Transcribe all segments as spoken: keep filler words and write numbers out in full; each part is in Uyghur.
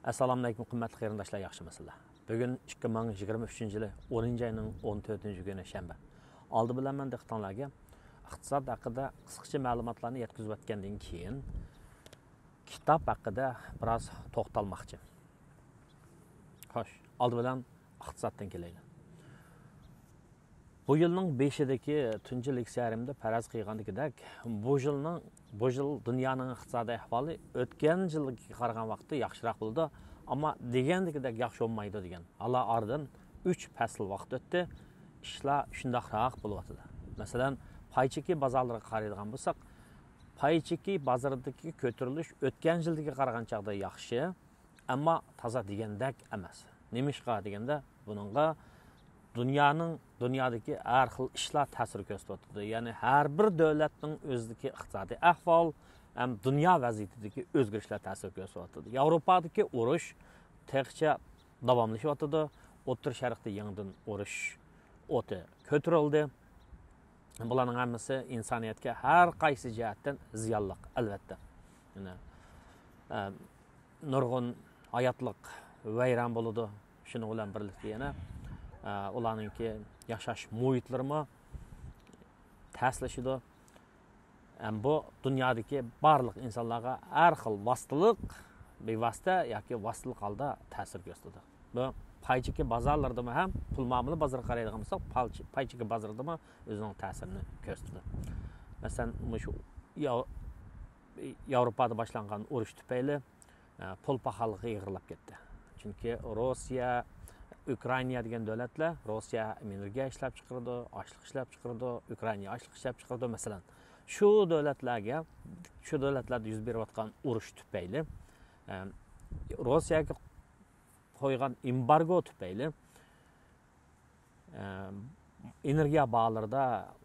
ئەسسالامۇئەلەيكۇم، قىممەتلىك قېرىنداشلار، ياخشىمۇسىلەر؟ بۈگۈن ئىككى مىڭ يىگىرمە ئۈچىنچى يىلى ئونىنچى ئاينىڭ ئون تۆتىنچى كۈنى، شەنبە. ئالدى بىلەن مەن دىققىتىڭلارغا ئىقتىساد ھەققىدە قىسقىچە مەلۇماتلارنى يەتكۈزۈپ ئۆتكەندىن كېيىن، كىتاب ھەققىدە بىراز توختالماقچى. خوش، ئالدى بىلەن ئىقتىسادتىن كېلەيلى. بۇ يىلنىڭ بېشىدىكى تۇنجى لېكسىيەمدە پەرەز قىلغاندىكىدەك، بۇ يىلنىڭ، بۇ يىل دۇنيانىڭ ئىقتىسادىي ئەھۋالى ئۆتكەن يىلغا قارىغان ۋاقىتتا ياخشىراق بولىدۇ، ئەمما دېگەندىكىدەك ياخشى بولمايدۇ دېگەن. ھالا ئارىدىن ئۈچ پەسىل ۋاقىت ئۆتتى، ئىشلار شۇنداقراق بولۇۋاتىدۇ. مەسىلەن، پاي چېكى بازارلىرىغا قارايدىغان بولساق، پاي چېكى بازىرىدىكى كۆتۈرۈلۈش ئۆتكەن يىلدىكىگە قارىغان چاغدا ياخشى، ئەمما تازا دېگەندەك ئەمەس. نېمىشقا دېگەندە، بۇنىڭغا دۇنيانىڭ، دۇنيادىكى ھەر خىل ئىشلار تەسىر كۆرسىتىۋاتىدۇ. يەنى ھەر بىر دۆلەتنىڭ ئۆزىدىكى ئىقتىسادىي ئەھۋال ھەم دۇنيا ۋەزىيىتىدىكى ئۆزگىرىشلەر تەسىر كۆرسىتىۋاتىدۇ. ياۋروپادىكى ئۇرۇش تېخىچە داۋاملىشىۋاتىدۇ. ئوتتۇرا شەرقتە يېڭىدىن ئۇرۇش ئوتى كۆتۈرۈلدى. بۇلارنىڭ ھەممىسى ئىنسانىيەتكە ھەر قايسى جەھەتتىن زىيانلىق، ئەلۋەتتە. يەنە، ئە، نۇرغۇن ھاياتلىق ۋەيران بولىدۇ. شۇنىڭ بىلەن بىرلىكتە يەنە، ئە، ئۇلارنىڭكى ياشاش مۇھىتلىرىمۇ تەسلىشىدۇ. ھەم بۇ دۇنيادىكى بارلىق ئىنسانلارغا ھەر خىل ۋاسىتىلىق، بىۋاسىتە ياكى ۋاسىتىلىق ھالدا تەسىر كۆرسىتىدۇ. بۇ پاي چېكى بازارلىرىدىمۇ ھەم پۇل مۇئامىلە بازىرىغا قارايدىغان بولساق، پاي چېكى بازىرىدىمۇ ئۆزىنىڭ تەسىرىنى كۆرسىتىدۇ. مەسىلەن، مۇشۇ ياۋ-، ياۋروپادا باشلانغان ئۇرۇش تۈپەيلى، ئە، پۇل پاخاللىقى ئېغىرلاپ كەتتى. چۈنكى روسىيە، ئۇكرائىنا دېگەن دۆلەتلەر، روسىيە ئېنېرگىيە ئىشلەپچىقىرىدۇ، ئاشلىق ئىشلەپچىقىرىدۇ، ئۇكرائىنا ئاشلىق ئىشلەپچىقىرىدۇ. مەسىلەن، شۇ دۆلەتلەرگە، شۇ دۆلەتلەردە يۈز بېرىۋاتقان ئۇرۇش تۈپەيلى، ئە، روسىيەگە قويغان ئېمبارگو تۈپەيلى، ئە، ئېنېرگىيە باھالىرىدا،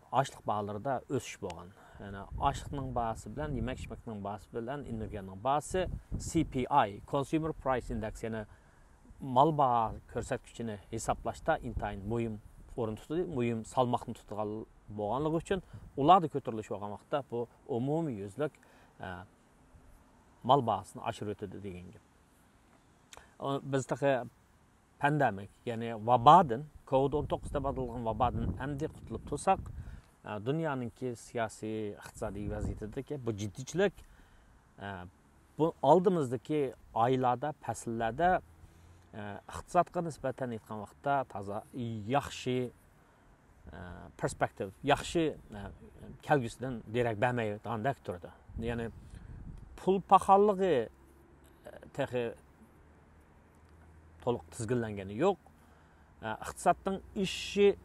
ئاشلىق باھالىرىدا ئۆسۈش بولغان. يەنى ئاشلىقنىڭ باھاسى بىلەن، يېمەك-ئىچمەكنىڭ باھاسى بىلەن ئېنېرگىيەنىڭ باھاسى، سى پىي ئاي، Consumer Price Index، يەنى مال باھا كۆرسەتكۈچىنى ھېسابلاشتا ئىنتايىن مۇھىم ئورۇن تۇتىدۇ، مۇھىم سالماقنى تۇتىدىغان بولغانلىقى ئۈچۈن، ئۇلاردا كۆتۈرۈلۈش بولغان ۋاقىتتا بۇ ئومۇميۈزلۈك، ئە، مال باھاسىنى ئاشۇرۇۋېتىدۇ دېگەن گەپ. ئۇ، بىز تېخى پاندېمىك، يەنى ۋابادىن، كوۋىد ئون توققۇز دەپ ئاتالغان ۋابادىن ئەمدى قۇتۇلۇپ تۇرساق، ئە، دۇنيانىڭكى سىياسىي، ئىقتىسادىي ۋەزىيىتىدىكى بۇ جىددىيچىلىك، ئە، بۇ ئالدىمىزدىكى ئايلاردا، پەسىللەردە، ئە، ئىقتىسادقا نىسبەتەن ئېيتقان ۋاقىتتا تازا ياخشى، ئە، پېرسپېكتىپ، ياخشى، ئە، كەلگۈسىدىن دېرەك بەرمەيدىغاندەك تۇرىدۇ. يەنى پۇل پاخاللىقى، ئە، تېخى تولۇق تىزگىنلەنگىنى يوق. ئە، ئىقتىسادنىڭ ئېشىشى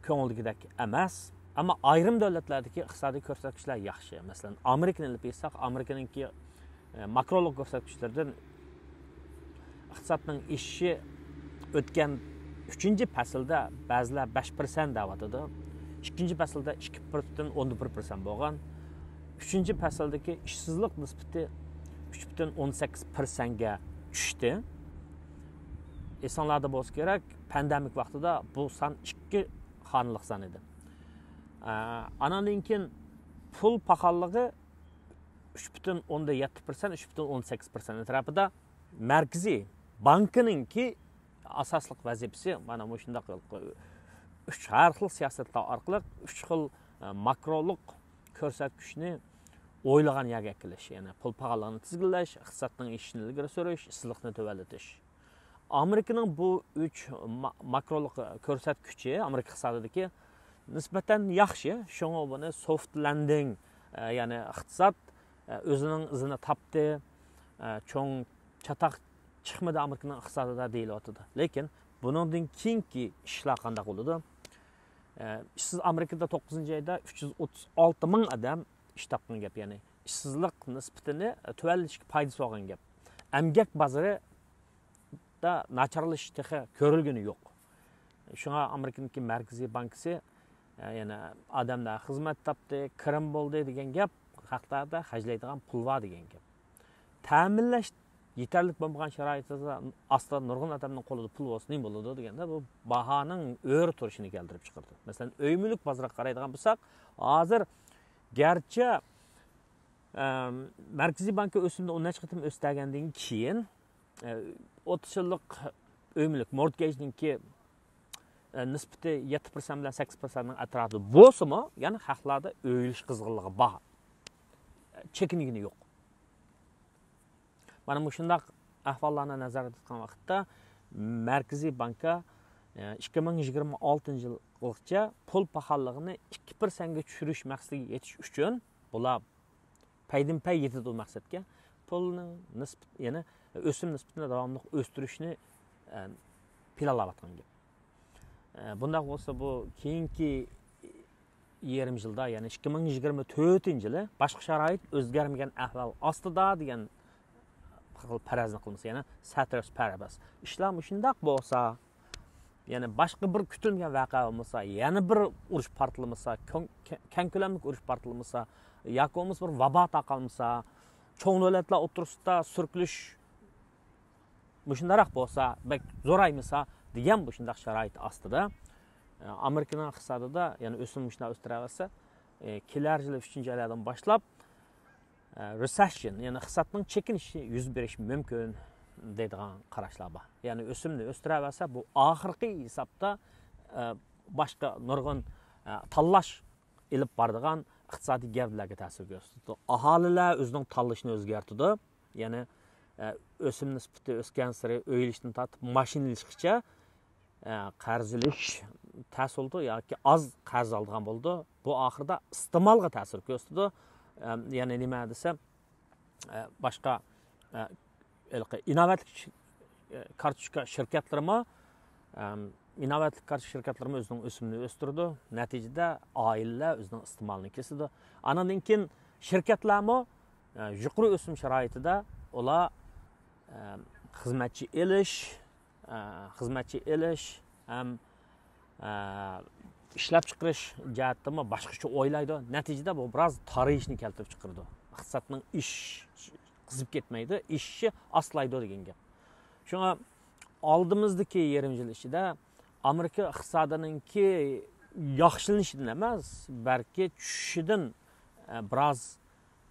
كۆڭۈلدىكىدەك ئەمەس. ئەمما ئايرىم دۆلەتلەردىكى ئىقتىسادىي كۆرسەتكۈچلەر ياخشى. مەسىلەن، ئامېرىكىنى ئېلىپ ئېيتساق، ئامېرىكىنىڭكى، ئە، ماكرولۇق كۆرسەتكۈچلىرىدىن ئىقتىسادنىڭ ئېشىشى ئۆتكەن ئۈچىنچى پەسىلدە بەزىلەر بەش پىرسەنت دەۋاتىدۇ. ئىككىنچى پەسىلدە ئىككى پۈتۈن ئوندىن بىر پىرسەنت بولغان. ئۈچىنچى پەسىلدىكى ئىشسىزلىق نىسبىتى ئۈچ پۈتۈن ئون سەككىز پىرسەنتكە چۈشتى. ئېسىڭلاردا بولسا كېرەك، پاندېمىك ۋاقتىدا بۇ سان ئىككى خانىلىق سان ئىدى. ئە، ئاناندىن كېيىن پۇل پاخاللىقى ئۈچ پۈتۈن ئوندىن يەتتە پىرسەنت، ئۈچ پۈتۈن ئون سەككىز پىرسەنت ئەتراپىدا. مەركىزىي بانكىنىڭكى ئاساسلىق ۋەزىپىسى مانا مۇشۇنداق ئۈچ، ھەر خىل سىياسەتلەر ئارقىلىق ئۈچ خىل، ئە، ماكرولۇق كۆرسەتكۈچنى ئويلىغان يەرگە ئەكېلىش، يەنى پۇل پاخاللىقىنى تىزگىنلەش، ئىقتىسادنىڭ ئېشىشىنى ئىلگىرى سۈرۈش، ئىشسىزلىقنى تۆۋەنلىتىش. ئامېرىكىنىڭ بۇ ئۈچ ما-، ماكرولۇق كۆرسەتكۈچى ئامېرىكا ئىقتىسادىدىكى نىسبەتەن ياخشى، شۇڭا بۇنى سوفت لەندىڭ، ئە، يەنى ئىقتىساد، ئە، ئۆزىنىڭ ئىزىنى تاپتى، ئە، چوڭ چاتاق چىقمىدى ئامېرىكىنىڭ ئىقتىسادىدا دېيىلىۋاتىدۇ. لېكىن بۇنىڭدىن كېيىنكى ئىشلار قانداق بولىدۇ؟ ئە، ئىشسىز، ئامېرىكىدا توققۇزىنچى ئايدا ئۈچ يۈز ئوتتۇز ئالتە مىڭ ئادەم ئىش تاپقان گەپ، يەنى ئىشسىزلىق نىسبىتىنى تۆۋەنلىشىگە پايدىسى بولغان گەپ. ئەمگەك بازىرىدا ناچارلىشىش تېخى كۆرۈلگىنى يوق. شۇڭا ئامېرىكىنىڭكى مەركىزىي بانكىسى، ئە، يەنە ئادەملەر خىزمەت تاپتى، كىرىم بولدى دېگەن گەپ، خەقلەردە خەجلەيدىغان پۇل بار دېگەن گەپ. تەمىنلەش يېتەرلىك بولمىغان شارائىتىدا ئاستا نۇرغۇن ئادەمنىڭ قولىدا پۇل بولسا نېمە بولىدۇ دېگەندە، بۇ باھانىڭ ئۆرە تۇرۇشىنى كەلتۈرۈپ چىقىرىدۇ. مەسىلەن، ئۆي مۈلۈك بازىرىغا قارايدىغان بولساق، ھازىر گەرچە، ئەم، مەركىزىي بانكا ئۆسۈمنى ئون نەچچە قېتىم ئۆستۈرگەندىن كېيىن، ئوتتۇز يىللىق ئۆي مۈلۈك، مورتگېجنىڭكى نىسبىتى يەتتە پىرسەنت بىلەن سەككىز پىرسەنتنىڭ ئەتراپىدا بولسىمۇ، يەنە خەقلەردە ئۆي ئېلىش قىزغىنلىقى بار. چېكىنگىنى يوق. مانا مۇشۇنداق ئەھۋاللارنى نەزەردە تۇتقان ۋاقىتتا، مەركىزىي بانكا ئىككى مىڭ يىگىرمە ئالتىنچى يىلغىچە پۇل پاخاللىقىنى ئىككى پىرسەنتكە چۈشۈرۈش مەقسىتىگە يېتىش ئۈچۈن، بۇلار پەيدىنپەي يېتىدۇ مەقسەتكە، پۇلنىڭ نىسبىتى، يەنى ئۆسۈم نىسبىتىنى داۋاملىق ئۆستۈرۈشنى پىلانلاۋاتقان گەپ. بۇنداق بولسا، بۇ كېيىنكى يېرىم يىلدا، يەنى ئىككى مىڭ يىگىرمە تۆتىنچى يىلى باشقا شارائىت ئۆزگەرمىگەن ئەھۋال ئاستىدا دېگەن خىل پەرەزنى قىلمىسا، يەنى سەترەس پەرەز. ئىشلار مۇشۇنداق بولسا، يەنى باشقا بىر كۈتۈلمىگەن ۋەقە بولمىسا، يەنە بىر ئۇرۇش پارتلىمىسا، كۆڭ-، كە-، كەڭ كۆلەملىك ئۇرۇش پارتلىمىسا، ياكى بولمىسا بىر ۋابا تارقالمىسا، چوڭ دۆلەتلەر ئوتتۇرىسىدا سۈركىلىش مۇشۇنداقراق بولسا، بەك زورايمىسا دېگەن مۇشۇنداق شارائىت ئاستىدا، ئامېرىكىنىڭ ئىقتىسادىدا، يەنى ئۆسۈم مۇشۇنداق ئۆستۈرەۋەرسە، كېلەر يىلى ئۈچىنچى ئايلاردىن باشلاپ، رېسېشن، يەنى ئىقتىسادنىڭ چېكىنىشى يۈز بېرىشى مۇمكىن دەيدىغان قاراشلار بار. يەنى ئۆسۈمنى ئۆستۈرەۋەرسە، بۇ ئاخىرقى ھېسابتا باشقا نۇرغۇن تاللاش ئېلىپ بارىدىغان ئىقتىسادىي گەۋدىلەرگە تەسىر كۆرسىتىدۇ. ئاھالىلەر ئۆزىنىڭ تاللىشىنى ئۆزگەرتىدۇ. يەنى، ئە، ئۆسۈم نىسبىتى ئۆسكەنسېرى ئۆي ئېلىشتىن تارتىپ ماشىنا ئېلىشقىچە، ئە، قەرز ئېلىش تەس بولىدۇ ياكى ئاز قەرز ئالىدىغان بولىدۇ. بۇ ئاخىرىدا ئىستېمالغا تەسىر كۆرسىتىدۇ. ئەم، يەنى نېمە دېسە، ئە، باشقا، ئە، ھېلىقى ئىناۋەتلىك، ئە، كارتوچكا شىركەتلىرىمۇ، ئەم، ئىناۋەتلىك كارتوچكا شىركەتلىرىمۇ ئۆزىنىڭ ئۆسۈمىنى ئۆستۈرىدۇ. نەتىجىدە ئائىلىلەر ئۆزىنىڭ ئىستېمالىنى كېسىدۇ. ئانىڭدىن كېيىن شىركەتلەرمۇ، ئە، يۇقىرى ئۆسۈم شارائىتىدا ئۇلار، ئە، خىزمەتچى ئېلىش، ئە، خىزمەتچى ئېلىش ھەم، ئە، ئىشلەپچىقىرىش جەھەتتىمۇ باشقىچە ئويلايدۇ. نەتىجىدە بۇ بىراز تارىيىشنى كەلتۈرۈپ چىقىرىدۇ. ئىقتىسادنىڭ ئېشىشى قىزىپ كەتمەيدۇ، ئېشىشى ئاستىلايدۇ دېگەن گەپ. شۇڭا ئالدىمىزدىكى يېرىم يىل ئىچىدە ئامېرىكا ئىقتىسادىنىڭكى ياخشىلىنىشىدىن ئەمەس، بەلكى چۈشۈشىدىن، ئە، بىراز،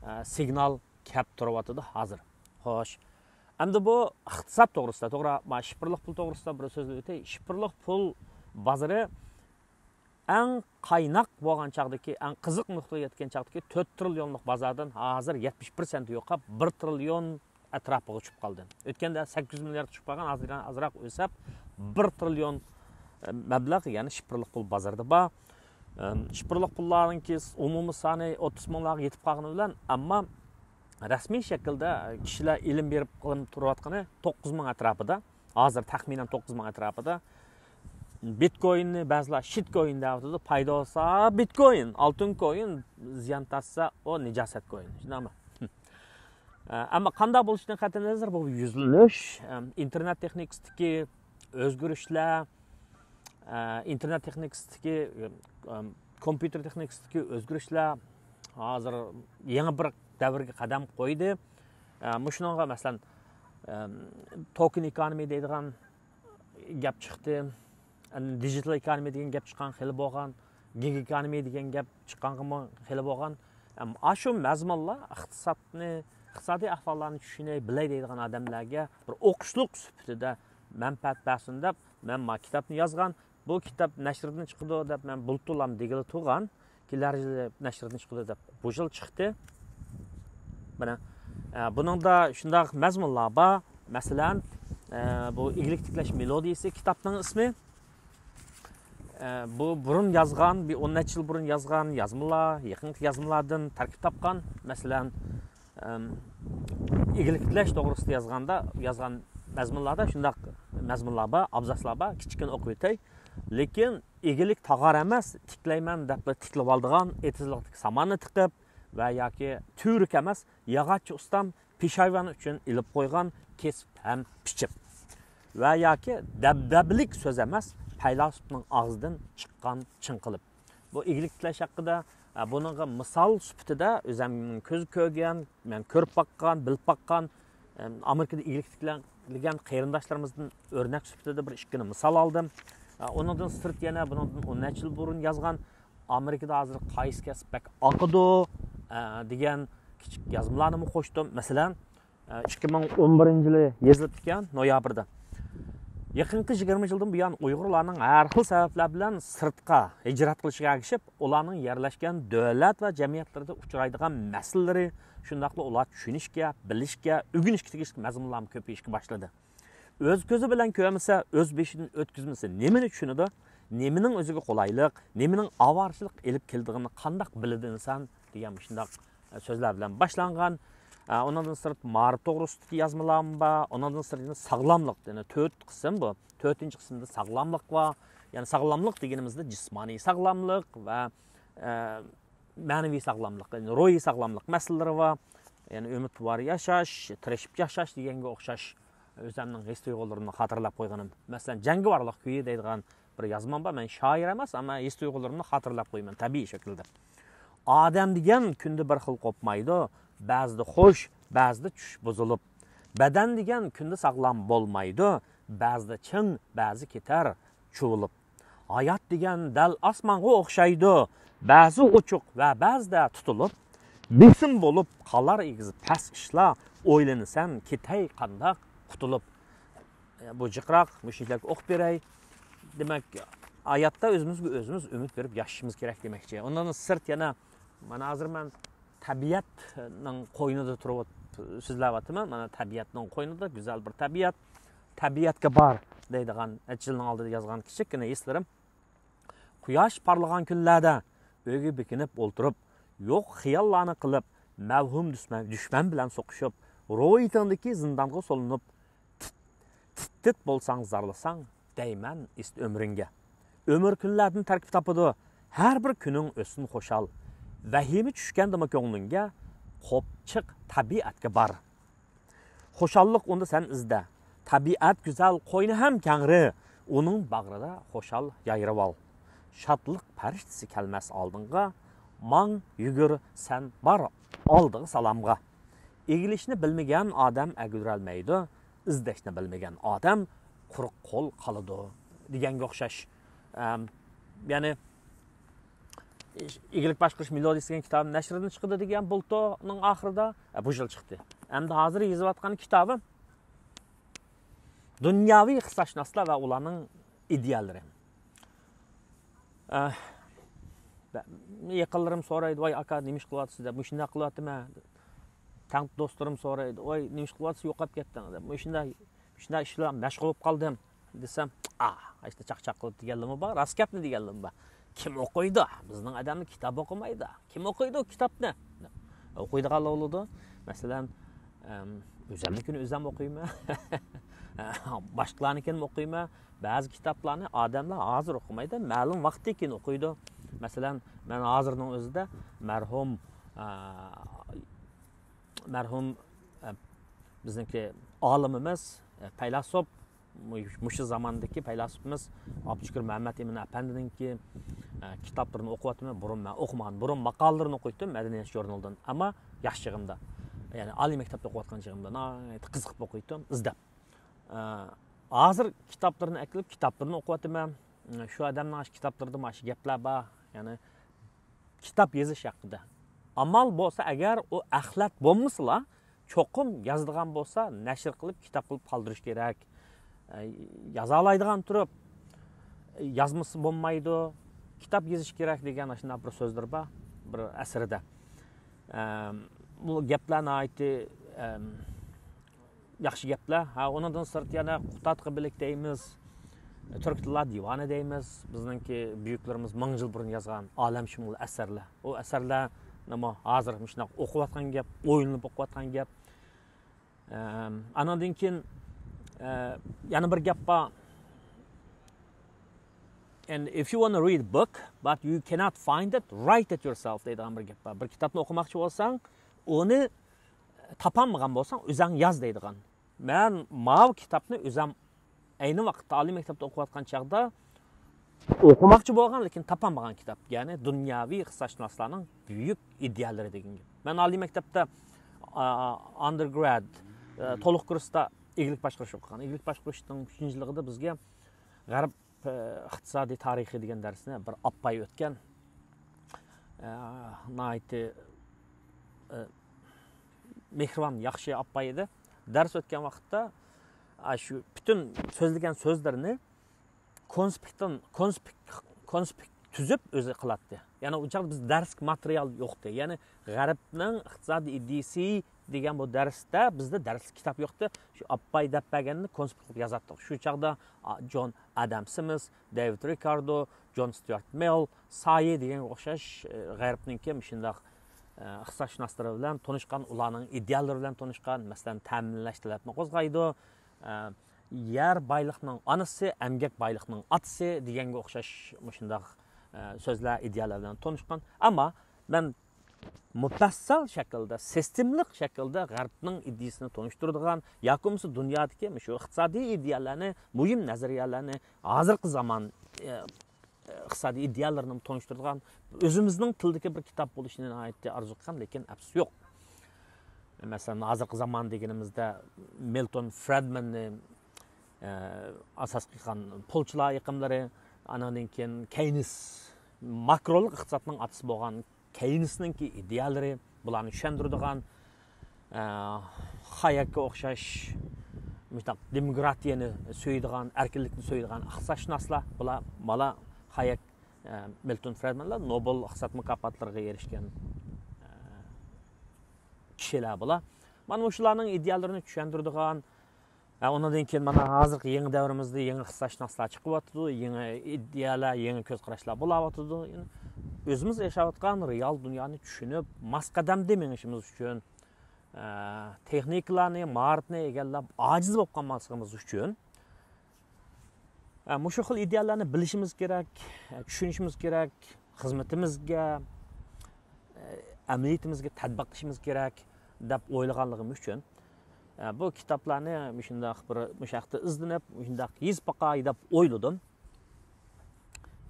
ئە، سىگنال كەپ تۇرۇۋاتىدۇ ھازىر. خوش. ئەمدى بۇ ئىقتىساد توغرىسىدا، توغرا، ما، شىفىرلىق پۇل توغرىسىدا بىر سۆزلەپ ئۆتەي. شىفىرلىق پۇل بازىرى ئەڭ قايناق بولغان چاغدىكى، ئەڭ قىزىق نۇقتىغا يەتكەن چاغدىكى تۆت تىرىليونلۇق بازاردىن ھازىر يەتمىش پىرسەنت يوقاپ، بىر تىرىليون ئەتراپىغا چۈشۈپ قالدى. ئۆتكەندە سەككىز يۈز مىليارد چۈشۈپ قالغان، ھازىر ئازراق ئۆسەپ، بىر تىرىليون، ئە، مەبلەغ، يەنى شىفىرلىق پۇل بازىرىدا بار. ئەم، شىفىرلىق پۇللارنىڭكى ئومۇمىي سانى ئوتتۇز مىڭلارغا يېتىپ قالغىنى بىلەن، ئەمما رەسمىي شەكىلدە كىشىلەر ئېلىم بېرىپ قىلىپ تۇرۇۋاتقىنى توققۇز مىڭ ئەتراپىدا. ھازىر تەخمىنەن توققۇز مىڭ ئەتراپىدا. بىتكويىننى بەزىلەر شىتكويىن دەۋاتىدۇ. پايدا بولسا بىتكويىن، ئالتۇن كويىن، زىيان تارتسا ئۇ نىجاسەت كويىن. شۇنداقمۇ؟ ئە، ئەمما قانداق بولۇشىدىن قەتئىينەزەر، بۇ يۈزلىنىش، ئەم، ئىنتېرنېت تېخنىكىسىدىكى ئۆزگىرىشلەر، ئە، ئىنتېرنېت تېخنىكىسىدىكى، ئەم، كومپيۇتېر تېخنىكىسىدىكى ئۆزگىرىشلەر ھازىر يېڭى بىر دەۋرگە قەدەم قويدى. ئە، مۇشۇنىڭغا، مەسىلەن، ئەم، توكېن ئېكونومى دەيدىغان گەپ چىقتى. ئەمدى دىجىتال ئېكونومى دېگەن گەپ چىققان خېلى بولغان، گىگ ئېكونومى دېگەن گەپ چىققانغىمۇ خېلى بولغان. ئەم، ئاشۇ مەزمۇنلار ئىقتىسادنى، ئىقتىسادىي ئەھۋاللارنى چۈشىنەي، بىلەي دەيدىغان ئادەملەرگە بىر ئوقۇشلۇق سۈپىتىدە مەنپەئەت بەرسۇن دەپ، مەن ما كىتابنى يازغان. بۇ كىتاب نەشردىن چىقىدۇ دەپ مەن بۇلتۇرلام دېگىلى تۇرغان. كېلەر يىلى نەشردىن چىقىدۇ دەپ بۇ يىل چىقتى. مانا، ئە، بۇنىڭدا شۇنداق مەزمۇنلار بار. مەسىلەن، ئە، بۇ ئىگىلىك تىكلەش مېلودىيىسى كىتابنىڭ ئىسمى. ئە، بۇ بۇرۇن يازغان، بىر ئون نەچچە يىل بۇرۇن يازغان يازمىلار، يېقىنقى يازمىلاردىن تەركىب تاپقان. مەسىلەن، ئەم، ئىگىلىك تىكلەش توغرىسىدا يازغاندا، يازغان مەزمۇنلاردا شۇنداق مەزمۇنلار بار، ئابزاسلار بار، كىچىككىنە ئوقۇپ ئۆتەي. لېكىن ئىگىلىك تاغار ئەمەس، تىكلەيمەن دەپلا تىكلىۋالىدىغان، ئېتىزلىقتىكى ساماننى تىقىپ ۋە ياكى تۈۋرۈك ئەمەس، ياغاچچى ئۇستام پېشايۋان ئۈچۈن ئېلىپ قويغان كېسىپ ھەم پىچىپ ۋە ياكى دەبدەبىلىك سۆز ئەمەس، پەيلاسوپنىڭ ئاغزىدىن چىققان چىڭقىلىپ. بۇ ئىگىلىك تىكلەش ھەققىدە، ئە، بۇنىڭغا مىسال سۈپىتىدە ئۆزۈم كۆز كۆرگەن، مەن كۆرۈپ باققان، بىلىپ باققان، ئەم، ئامېرىكىدا ئىگىلىك تىكلىگەن قېرىنداشلىرىمىزدىن ئۆرنەك سۈپىتىدە بىر ئىككىنى مىسال ئالدىم. ئە، ئۇنىڭدىن سىرت يەنە بۇنىڭدىن ئون نەچچە يىل بۇرۇن يازغان ئامېرىكىدا ھازىر قايسى كەسىپ بەك ئاقىدۇ، ئە، دېگەن كىچىك يازمىلارنىمۇ قوشتۇم. مەسىلەن، ئىككى مىڭ ئون بىرىنچى يىلى يېزىلىپتىكەن، نويابىردا. يېقىنقى يىگىرمە يىلدىن بۇيان ئۇيغۇرلارنىڭ ھەر خىل سەۋەبلەر بىلەن سىرتقا ھىجرەت قىلىشىغا ئەگىشىپ، ئۇلارنىڭ يەرلەشكەن دۆلەت ۋە جەمئىيەتلىرىدە ئۇچرايدىغان مەسىلىلىرى، شۇنداقلا ئۇلار چۈشىنىشكە، بىلىشكە، ئۆگىنىشكە تېگىشلىك مەزمۇنلارمۇ كۆپىيىشكە باشلىدى. ئۆز كۆزى بىلەن كۆرمىسە، ئۆز بېشىدىن ئۆتكۈزمىسە، نېمىنى چۈشىنىدۇ؟ نېمىنىڭ ئۆزىگە قولايلىق، نېمىنىڭ ئاۋارىچىلىق ئېلىپ كېلىدىغىنىنى قانداق بىلىدۇ ئىنسان؟ دېگەن مۇشۇنداق سۆزلەر بىلەن باشلانغان. ئۇنىڭدىن سىرت، مائارىپ توغرىسىدىكى يازمىلارمۇ بار. ئۇنىڭدىن سىرت، يەنە ساغلاملىق، يەنە تۆت قىسىم بۇ. تۆتىنچى قىسىمدا ساغلاملىق بار. يەنى ساغلاملىق دېگىنىمىزدە جىسمانىي ساغلاملىق ۋە، ئە، مەنىۋى ساغلاملىق، يەنى روھىي ساغلاملىق مەسىلىلىرى بار. يەنى ئۈمىدۋار ياشاش، تىرىشىپ ياشاش دېگەنگە ئوخشاش ئۆزۈمنىڭ ھېس تۇيغۇلىرىمنى خاتىرىلەپ قويغىنىم. مەسىلەن، جەڭگىۋارلىق كۈيى دەيدىغان بىر يازمام بار. مەن شائىر ئەمەس، ئەمما ھېس تۇيغۇلىرىمنى خاتىرىلەپ قويىمەن تەبىئىي شەكىلدە. ئادەم دېگەن كۈندە بىر خىل قوپمايدۇ، بەزىدە خوش، بەزىدە چۈش بۇزۇلۇپ. بەدەن دېگەن كۈندە ساغلام بولمايدۇ، بەزىدە چىڭ، بەزى كېتەر چۇۋۇلۇپ. ھايات دېگەن دەل ئاسمانغا ئوخشايدۇ، بەزى ئوچۇق ۋە بەزىدە تۇتۇلۇپ. بېسىم بولۇپ قالار ئېگىز پەس ئىشلار، ئويلىنىسەن كېتەي قانداق قۇتۇلۇپ. بۇ جىقراق، مۇشۇنچىلىك ئوقۇپ بېرەي. دېمەك، ھاياتتا ئۆزىمىزگە ئۆزىمىز ئۈمىد بېرىپ ياشىشىمىز كېرەك دېمەكچى. ئۇنىڭدىن سىرت يەنە، مانا ھازىر مەن تەبىئەتنىڭ قوينىدا تۇرۇپ سۆزلەۋاتىمەن. مانا تەبىئەتنىڭ قوينىدا گۈزەل بىر تەبىئەت. تەبىئەتكە بار دەيدىغان نەچچە يىلنىڭ ئالدىدا يازغان كىچىككىنە ھېسلىرىم. قۇياش پارلىغان كۈنلەردە ئۆيگە بېكىنىپ ئولتۇرۇپ، يوق خىياللارنى قىلىپ، مەۋھۇم دۈشمەن، دۈشمەن بىلەن سوقۇشۇپ، روھىيىتىڭدىكى زىندانغا سولىنىپ، تىت-، تىت-تىت بولساڭ، زارلىساڭ دەيمەن ئىست ئۆمرۈڭگە. ئۆمۈر كۈنلەردىن تەركىب تاپىدۇ، ھەر بىر كۈنۈڭ ئۆتسۇن خۇشال. ۋەھىمە چۈشكەندىمۇ كۆڭلۈڭگە، قوپ چىق تەبىئەتكە بار. خۇشاللىق ئۇندا سەن ئىزدە. تەبىئەت گۈزەل، قوينى ھەم كەڭرى. ئۇنىڭ باغرىدا خۇشال يايرىۋال. شادلىق پەرىشتىسى كەلمەس ئالدىڭغا، ماڭ، يۈگۈر، سەن بار ئالدىغا سالامغا. ئېگىلىشنى بىلمىگەن ئادەم ئەگىلىرەلمەيدۇ، ئىزدەشنى بىلمىگەن ئادەم قۇرۇق قول قالىدۇ دېگەنگە ئوخشاش. ئەم، يەنى، ئىگىلىك باشقۇرۇش مېلودىيىسى دېگەن كىتاب نەشردىن چىقىدۇ دېگەن بۇلتۇرنىڭ ئاخىرىدا، ئە، بۇ يىل چىقتى. ئەمدى ھازىر يېزىۋاتقان كىتابىم دۇنياۋى ئىقتىسادشۇناسلار ۋە ئۇلارنىڭ ئىدىيەلىرى. ئە، يېقىنلىرىم سورايدۇ، ۋاي ئاكا، نېمە ئىش قىلىۋاتىسىز دەپ، مۇشۇنداق قىلىۋاتىمەن. تەڭ دوستلىرىم سورايدۇ، ۋاي نېمە ئىش قىلىۋاتىسىز، يوقاپ كەتتىڭىز دەپ، مۇشۇنداق، مۇشۇنداق ئىش بىلەن مەشغۇل بولۇپ قالدىم دېسەم، ئا، ئاشتا چاقچاق قىلىپ دېگەنلىرىمۇ بار، راست گەپنى دېگەنلىرىمۇ بار. كىم ئوقۇيدۇ؟ بىزنىڭ ئادەمنى كىتاب ئوقۇمايدۇ. كىم ئوقۇيدۇ كىتابنى؟ ئوقۇيدىغانلار بولىدۇ. مەسىلەن، ئەم، ئۆزۈمنىڭكىنى ئۆزۈم ئوقۇيمەن. باشقىلارنىڭكىنى ئوقۇيمەن. بەزى كىتابلارنى ئادەملەر ھازىر ئوقۇمايدۇ، مەلۇم ۋاقىتتىن كېيىن ئوقۇيدۇ. مەسىلەن، مەن ھازىرنىڭ ئۆزىدە مەرھۇم، ئە، مەرھۇم، ئە، بىزنىڭكى ئالىمىمىز، ئە، پەيلاسوپ، مۇ-، مۇشۇ زاماندىكى پەيلاسوپىمىز ئابدۇشۈكۈر مەمەت ئىمىن ئەپەندىنىڭكى، ئە، كىتابلىرىنى ئوقۇۋاتىمەن. بۇرۇن مەن ئوقۇمىغان، بۇرۇن ماقالىلىرىنى ئوقۇيتتۇم مەدەنىيەت ژۇرنىلىدىن. ئەمما ياش چېغىمدا، يەنى ئالىي مەكتەپتە ئوقۇۋاتقان چېغىمدا ناھايىتى قىزىقىپ ئوقۇيتتۇم، ئىزدەپ. ئە، ھازىر كىتابلىرىنى ئەكېلىپ، كىتابلىرىنى ئوقۇۋاتىمەن. شۇ ئادەمنىڭ ئاشۇ كىتابلىرىدا مانا شۇ گەپلەر بار. يەنى كىتاب يېزىش ھەققىدە. ئامال بولسا ئەگەر ئۇ ئەخلەت بولمىسىلا، چوقۇم يازىدىغان بولسا نەشر قىلىپ، كىتاب قىلىپ قالدۇرۇش كېرەك. ئە، يازالايدىغان تۇرۇپ، يازمىسا بولمايدۇ. كىتاب يېزىش كېرەك دېگەن ئاشۇنداق بىر سۆزلىرى بار، بىر ئەسىرىدە. ئەم، بۇ گەپلەر ناھايىتى، ئەم، ياخشى گەپلەر. ھە، ئۇنىڭدىن سىرت يەنە قۇتادغا بىلىك دەيمىز، تۈرك تىللار دىۋانى دەيمىز. بىزنىڭكى بۈيۈكلىرىمىز مىڭ يىل بۇرۇن يازغان ئالەمشۇمۇل ئەسەرلەر. ئۇ ئەسەرلەرنىمۇ ھازىر مۇشۇنداق ئوقۇۋاتقان گەپ، ئويلىنىپ ئوقۇۋاتقان گەپ. ئەم، ئانىڭدىن كېيىن، ئە، يەنە بىر گەپ بار. And if you wanna read a book, but you cannot find it, write it yourself دەيدىغان بىر گەپ بار. بىر كىتابنى ئوقۇماقچى بولساڭ، ئۇنى تاپالمىغان بولساڭ، ئۆزەڭ ياز دەيدىغان. مەن ماۋۇ كىتابنى ئۆزۈم ئەينى ۋاقىتتا ئالىي مەكتەپتە ئوقۇۋاتقان چاغدا ئوقۇماقچى بولغان، لېكىن تاپالمىغان كىتاب. يەنى دۇنياۋى ئىقتىسادشۇناسلارنىڭ بۈيۈك ئىدىيەلىرى دېگەن گەپ. مەن ئالىي مەكتەپتە، ئا، ئاندېرگراد، ئە، تولۇق كۇرستا ئىگىلىك باشقۇرۇش ئوقۇغان. ئىگىلىك باشقۇرۇشنىڭ ئۈچىنچى يىلىغىدا بىزگە غەرب، ئە، ئىقتىسادىي تارىخى دېگەن دەرسنى بىر ئاپپاي ئۆتكەن. ئە، ناھايىتى، ئە، مېھرىبان، ياخشى ئاپپاي ئىدى. دەرس ئۆتكەن ۋاقىتتا، ئا، شۇ پۈتۈن سۆزلىگەن سۆزلىرىنى كونسپىكتىن، كونسپىك، كونسپىكت تۈزۈپ ئۆزى قىلاتتى. يەنى ئۇ چاغدا بىز دەرسلىك ماتېرىيال يوقتى. يەنى غەربنىڭ ئىقتىسادىي ئىدىيىسى دېگەن بۇ دەرستە بىزدە دەرسلىك كىتاب يوقتى. شۇ ئاپپاي دەپ بەرگەننى كونسپىكت قىلىپ يازاتتۇق. شۇ چاغدا، ئا، جون ئادام سمىس، دېۋىد رىكاردو، جون ستيۇئارت مىل، سايى دېگەنگە ئوخشاش، ئە، غەربنىڭكى مۇشۇنداق، ئە، ئىقتىسادشۇناسلىرى بىلەن تونۇشقان، ئۇلارنىڭ ئىدىيەلىرى بىلەن تونۇشقان، مەسىلەن، تەمىنلەش تەلەپنى قوزغايدۇ، ئە، يەر بايلىقنىڭ ئانىسى، ئەمگەك بايلىقنىڭ ئاتىسى دېگەنگە ئوخشاش مۇشۇنداق، ئە، سۆزلەر، ئىدىيەلەر بىلەن تونۇشقان. ئەمما مەن مۇپەسسەل شەكىلدە، سىستېمىلىق شەكىلدە غەربنىڭ ئىدىيىسىنى تونۇشتۇرىدىغان ياكى بولمىسا دۇنيادىكى مۇشۇ ئىقتىسادىي ئىدىيەلەرنى، مۇھىم نەزەرىيەلەرنى، ھازىرقى زامان، ئە، ئىقتىسادىي ئىدىيەلىرىنى تونۇشتۇرىدىغان ئۆزىمىزنىڭ تىلىدىكى بىر كىتاب بولۇشىنى ناھايىتى ئارزۇ قىلغان، لېكىن ئەپسۇس يوق. مەسىلەن، ھازىرقى زامان دېگىنىمىزدە مىلتون فرېدماننى، ئە، ئاساس قىلغان پۇلچىلار ئېقىملىرى، ئانىڭدىن كېيىن كېينس، ماكرولۇق ئىقتىسادنىڭ ئاتىسى بولغان كېينسنىڭكى ئىدىيەلىرى، بۇلارنى چۈشەندۈرىدىغان، ئە، خايەككە ئوخشاش مۇشۇنداق دېموكراتىيەنى سۆيىدىغان، ئەركىنلىكنى سۆيىدىغان ئىقتىسادشۇناسلار، بۇلار، مانا، خايەك، ئە، مىلتون فرېدمانلار نوبېل ئىقتىساد مۇكاپاتلىرىغا ئېرىشكەن، ئە، كىشىلەر بۇلار. مانا مۇشۇلارنىڭ ئىدىيەلىرىنى چۈشەندۈرىدىغان، ھە، ئۇنىڭدىن كېيىن مانا ھازىرقى يېڭى دەۋرىمىزدە يېڭى ئىقتىسادشۇناسلار چىقىۋاتىدۇ، يېڭى ئىدىيەلەر، يېڭى كۆز قاراشلار بولاۋاتىدۇ. ئۆزىمىز ياشاۋاتقان رېئال دۇنيانى چۈشىنىپ، ماس قەدەمدە مېڭىشىمىز ئۈچۈن، ئە، تېخنىكىلارنى، ماھارەتنى ئىگىلەپ، ئاجىز بولۇپ قالماسلىقىمىز ئۈچۈن، ئە، مۇشۇ خىل ئىدىيەلەرنى بىلىشىمىز كېرەك، ئە، چۈشىنىشىمىز كېرەك، خىزمىتىمىزگە، ئە، ئەمەلىيىتىمىزگە تەتبىقلىشىمىز كېرەك دەپ ئويلىغانلىقىم ئۈچۈن، ئە، بۇ كىتابلارنى مۇشۇنداق بىر، مۇشۇ ھەقتە ئىزدىنىپ، مۇشۇنداق يېزىپ باقاي دەپ ئويلىدىم.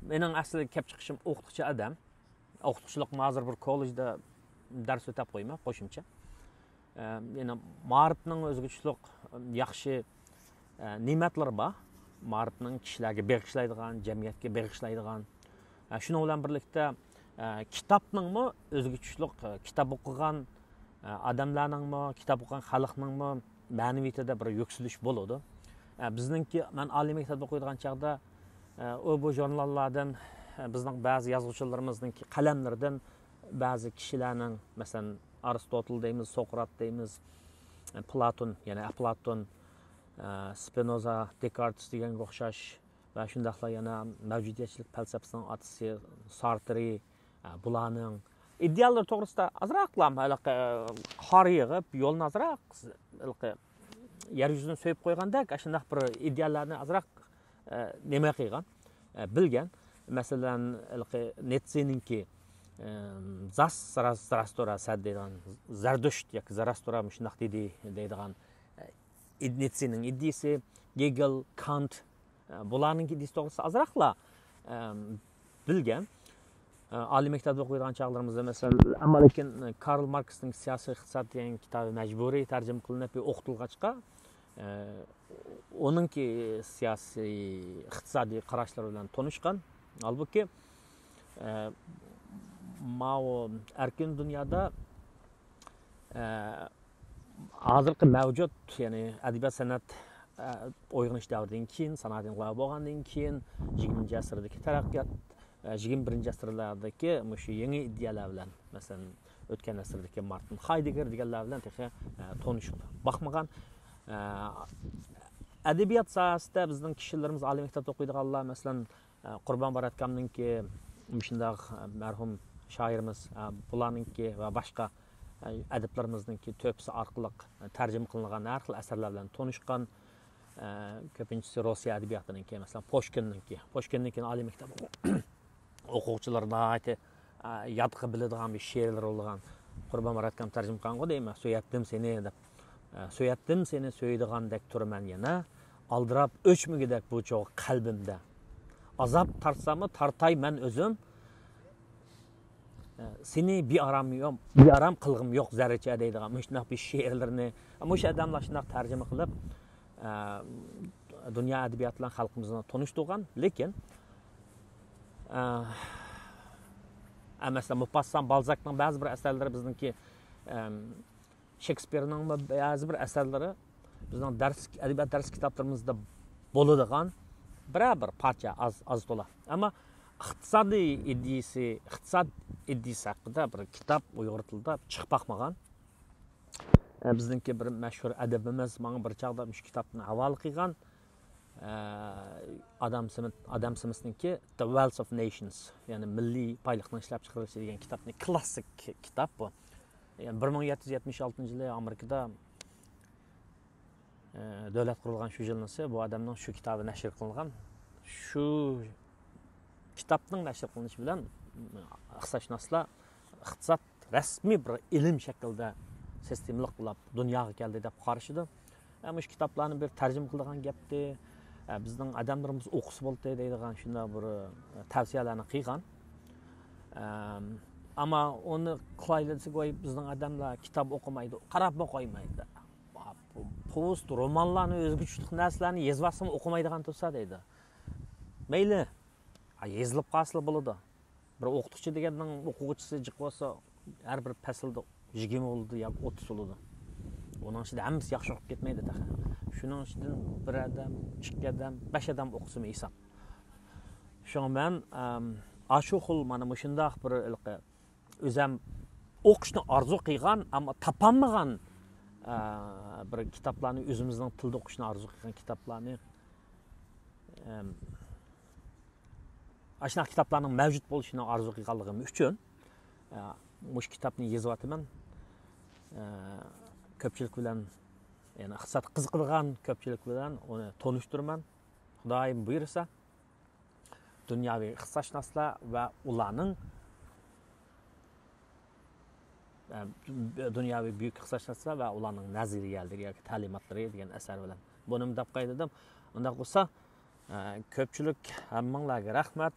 مېنىڭ ئەسلى كەپ چىقىشىم ئوقۇتقۇچى ئادەم. ئوقۇتقۇچىلىقمۇ ھازىر بىر كوللېجدا دەرس ئۆتەپ قويىمەن قوشۇمچە. ئە، يەنە مائارىپنىڭ ئۆزىگە تۇشلۇق ياخشى، ئە، نېمەتلىرى بار. مائارىپنىڭ كىشىلەرگە بېغىشلايدىغان، جەمئىيەتكە بېغىشلايدىغان. ئە، شۇنىڭ بىلەن بىرلىكتە، ئە، كىتابنىڭمۇ ئۆزىگە تۇشلۇق، ئە، كىتاب ئوقۇغان، ئە، ئادەملەرنىڭمۇ، كىتاب ئوقۇغان خەلقنىڭمۇ مەنىۋىيىتىدە بىر يۈكسىلىش بولىدۇ. ئە، بىزنىڭكى، مەن ئالىي مەكتەپتە ئوقۇيدىغان چاغدا، ئە، ئۇ بۇ ژۇرناللاردىن، ئە، بىزنىڭ بەزى يازغۇچىلىرىمىزنىڭكى قەلەملىرىدىن بەزى كىشىلەرنىڭ، مەسىلەن، ئارستوتل دەيمىز، سوقرات دەيمىز، ئە، پلاتون، يەنى ئەپلاتون، ئە، سپىنوزا، دېكارتس دېگەنگە ئوخشاش ۋە شۇنداقلا يەنە مەۋجۇدىيەتچىلىك پەلسەپىسىنىڭ ئاتىسى سارترى، ئە، بۇلارنىڭ ئىدېئاللىرى توغرىسىدا ئازراقلا ھېلىقى، ئە، قار يېغىپ، يولنى ئازراق ھېلىقى يەر يۈزىنى سۆيۈپ قويغاندەك، ئاشۇنداق بىر ئىدېئاللارنى ئازراق، ئە، نېمە قىلغان، ئە، بىلگەن. مەسىلەن، ھېلىقى نىتسېنىڭكى، ئە، زاس زاراس-، زاراستورا سەد دەيدىغان، زەردۇشت ياكى زاراستورا مۇشۇنداق دېدى دەيدىغان، ئە، نىتسېنىڭ ئىدىيىسى، گېگېل، كانت، ئە، بۇلارنىڭكى ئىدىيىسى توغرىسىدا ئازراقلا، ئەم، بىلگەن. ئە، ئالىي مەكتەپتە ئوقۇيدىغان چاغلىرىمىزدا، مەسىلەن، ئەمما لېكىن، ئە، كارل ماركسنىڭ سىياسىي ئىقتىساد دېگەن كىتابى مەجبۇرىي تەرجىمە قىلىنىپ ئوقۇتۇلغاچقا، ئە، ئۇنىڭكى سىياسىي، ئىقتىسادىي قاراشلىرى بىلەن تونۇشقان. ھالبۇكى، ئە، ماۋۇ ئەركىن دۇنيادا، ئە، ھازىرقى مەۋجۇت، يەنى ئەدەبىيات سەنئەت، ئە، ئويغىنىش دەۋرىدىن كېيىن، سانائەت ئىنقىلابى بولغاندىن كېيىن، يىگىرمىنچى ئەسىردىكى تەرەققىيات، ئە، يىگىرمە بىرىنچى ئەسىرلەردىكى مۇشۇ يېڭى ئىدىيەلەر بىلەن، مەسىلەن، ئۆتكەن ئەسىردىكى مارتىن خايدېگگېر دېگەنلەر بىلەن تېخى، ئە، تونۇشۇپ باقمىغان. ئە، ئەدەبىيات ساھەسىدە بىزنىڭ كىشىلىرىمىز، ئالىي مەكتەپتە ئوقۇيدىغانلار، مەسىلەن، قۇربان باراتكامنىڭكى مۇشۇنداق مەرھۇم شائىرىمىز، بۇلارنىڭكى ۋە باشقا ئەدىبلىرىمىزنىڭكى تۆھپىسى ئارقىلىق تەرجىمە قىلىنغان ھەر خىل ئەسەرلەر بىلەن تونۇشقان، كۆپىنچىسى روسىيە ئەدەبىياتىنىڭكى، مەسىلەن، پۇشكىننىڭكى، پۇشكىننىڭكى ئالىي مەكتەپ ئوقۇغۇچىلىرى ناھايىتى، ئە، يادقا بىلىدىغان بىر شېئىرلىرى بولغان، قۇربان مۇراتكام تەرجىمە قىلغانغۇ دەيمەن، سۆيەتتىم سېنى دەپ. ئە، سۆيەتتىم سېنى سۆيىدىغاندەك تۇرىمەن يەنە، ئالدىراپ ئۆچمىگۈدەك بۇ چوغ قەلبىمدە. ئازاب تارتساممۇ تارتاي مەن ئۆزۈم، ئە، سېنى بىئارام يوق، بىئارام قىلغۇم يوق زەررىچە دەيدىغان مۇشۇنداق بىر شېئىرلىرىنى، مۇشۇ ئادەملەر شۇنداق تەرجىمە قىلىپ، ئە، دۇنيا ئەدەبىياتى بىلەن خەلقىمىزنى تونۇشتۇرغان. لېكىن، ئە، ئە، مەسىلەن، موپاسسان بالزاكنىڭ بەزى بىر ئەسەرلىرى بىزنىڭكى، ئەم، شېكسپىرنىڭ بەزى بىر ئەسەرلىرى بىزنىڭ دەرس، ئەدەبىيات دەرس كىتابلىرىمىزدا بولىدىغان بىرەر بىر پارچە، ئاز، ئاز تولا. ئەمما ئىقتىسادىي ئىدىيىسى، ئىقتىساد ئىدىيىسى ھەققىدە بىر كىتاب ئۇيغۇر تىلىدا چىقىپ باقمىغان. ئە، بىزنىڭكى بىر مەشھۇر ئەدىبىمىز ماڭا بىر چاغدا مۇشۇ كىتابنى ھاۋالە قىلغان. ئە، ئادام سمىت، ئادام سمىتنىڭكى The Wealth of Nations، يەنى مىللىي بايلىقنىڭ ئىشلەپچىقىرىلىشى دېگەن كىتابنى، كلاسسىك كىتاب بۇ. يەنى بىر مىڭ يەتتە يۈز يەتمىش ئالتىنچى يىلى ئامېرىكىدا، ئە، دۆلەت قۇرۇلغان شۇ يىلنىسى بۇ ئادەمنىڭ شۇ كىتابى نەشر قىلىنغان. شۇ كىتابنىڭ نەشر قىلىنىشى بىلەن ئىقتىسادشۇناسلار ئىقتىساد رەسمىي بىر ئىلىم شەكلىدە سىستېمىلىق بولۇپ دۇنياغا كەلدى دەپ قارىشىدۇ. ئە، مۇشۇ كىتابلارنى بىر تەرجىمە قىلىدىغان گەپتى. ئە، بىزنىڭ ئادەملىرىمىز ئوقۇسا بولدى دەيدىغان شۇنداق بىر، ئە، تەۋسىيەلەرنى قىلغان. ئەم، ئەمما ئۇنى قىلايلى دېسەك، ۋاي، بىزنىڭ ئادەملەر كىتاب ئوقۇمايدۇ، قاراپمۇ قويمايدۇ. پوۋېست، رومانلارنى، ئۆزگە چۈشلۈك نەرسىلەرنى يېزىۋاتسىمۇ ئوقۇمايدىغان تۇرسا دەيدۇ. مەيلى، ھە، يېزىلىپ قالسىلا بولىدۇ. بىر ئوقۇتقۇچى دېگەننىڭ ئوقۇغۇچىسى جىق بولسا، ھەر بىر پەسىلدە يىگىرمە بولىدۇ ياكى ئوتتۇز بولىدۇ. ئۇنىڭ ئىچىدە ھەممىسى ياخشى ئوقۇپ كەتمەيدۇ تېخى. شۇنىڭ ئىچىدىن بىر ئادەم، ئىككى ئادەم، بەش ئادەم ئوقۇسىمۇ ھېساب. شۇڭا مەن، ئەم، ئاشۇ خىل مانا مۇشۇنداق بىر ھېلىقى ئۆزەم ئوقۇشنى ئارزۇ قىلغان، ئەمما تاپالمىغان، ئە، بىر كىتابلارنى، ئۆزىمىزنىڭ تىلدا ئوقۇشنى ئارزۇ قىلغان كىتابلارنى، ئەم، ئاشۇنداق كىتابلارنىڭ مەۋجۇت بولۇشىنى ئارزۇ قىلغانلىقىم ئۈچۈن، ئە، مۇشۇ كىتابنى يېزىۋاتىمەن. ئە، كۆپچىلىك بىلەن، يەنى ئىقتىسادقا قىزىقىدىغان كۆپچىلىك بىلەن ئۇنى تونۇشتۇرىمەن. خۇدايىم بۇيرۇسا، دۇنياۋى ئىقتىسادشۇناسلار ۋە ئۇلارنىڭ، ئە، دۇنياۋى بۈيۈك ئىقتىسادشۇناسلار ۋە ئۇلارنىڭ نەزەرىيەلىرى ياكى تەلىماتلىرى دېگەن ئەسەر بىلەن بۇنى دەپ قايتىدىم. ئۇنداق بولسا، ئە، كۆپچىلىك ھەممىڭلارغا رەھمەت.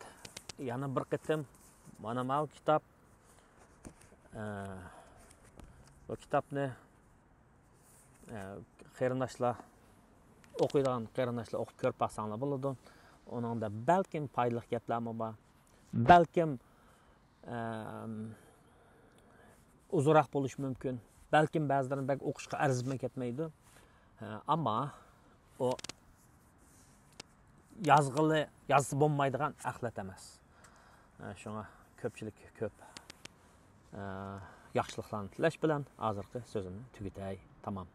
يەنە بىر قېتىم مانا ماۋۇ كىتاب، ئە، بۇ كىتابنى، ئە، قېرىنداشلار، ئوقۇيدىغان قېرىنداشلار ئوقۇپ كۆرۈپ باقساڭلار بولىدۇ. ئۇنىڭدا بەلكىم پايدىلىق گەپلەرمۇ بار. بەلكىم، ئەم، ئۇزۇنراق بولۇشى مۇمكىن. بەلكىم بەزىلەرنى بەك ئوقۇشقا ئەرزىمۇ كەتمەيدۇ. ئە، ئەمما ئۇ يازغىلى، يازسا بولمايدىغان ئەخلەت ئەمەس. ئە، شۇڭا كۆپچىلىككە كۆپ، ئە، ياخشىلىقلارنى تىلەش بىلەن ھازىرقى سۆزۈمنى تۈگىتەي. تامام.